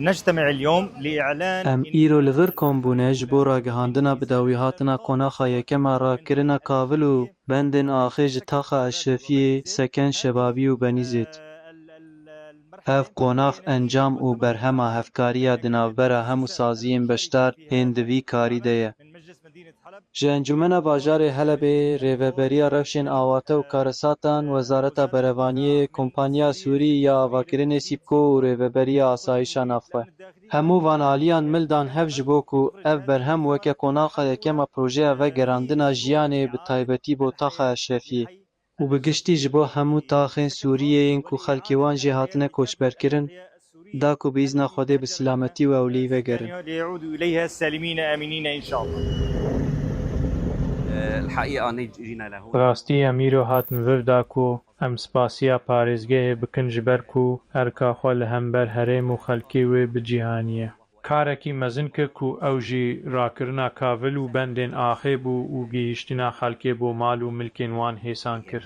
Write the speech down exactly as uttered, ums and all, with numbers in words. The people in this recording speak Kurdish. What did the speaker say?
نجتمع اليوم لإعلان Em îro li vir kom bûne ji bo ragihandina bidawîhatina qonaxa yekem a rakirina kavil û bendên axê ji taxa Eşrefiyê, Seken, Şebabî û Benîzêd. Ev qonax encam û berhema hevkariya di navbera hemû saziyên beşdar ên di vî karî de ye. Ji Encûmena Bajarê Helebê, Rêveberiya Rewşên Awate û Karesatan, Wezareta Berevaniyê, Kompanya Sûrî ya Avakirinê Sîpko û Rêveberiya Asayîşa Navxwe. Hemû van aliyan mil dan hev ji bo ku ev berhem weke qonaxa yekem a projeya vegerandina jiyanê, bi taybetî bo taxa Eşrefiyê û bi giştî ji bo hemû taxên Sûriyê yên ku xelkê wan jê hatine koçberkirin, da ku bi îzna Xwedê bi silametî û ewleyî vegerin. ليعودوا إليها سالمين آمنين إن شاء الله. الحقيقة أنا جينا لهون. Bi rastî em îro hatin vir da ku em spasiya parêzgehê bikin ji ber ku erka xwe li hember herêm û xelkê wê bi cîhanî ye. Karekî mezin kir ku ew jî rakirina kavil û bendên axê bû û gihîştina xelkê bo mal û milkên wan hêsan kir.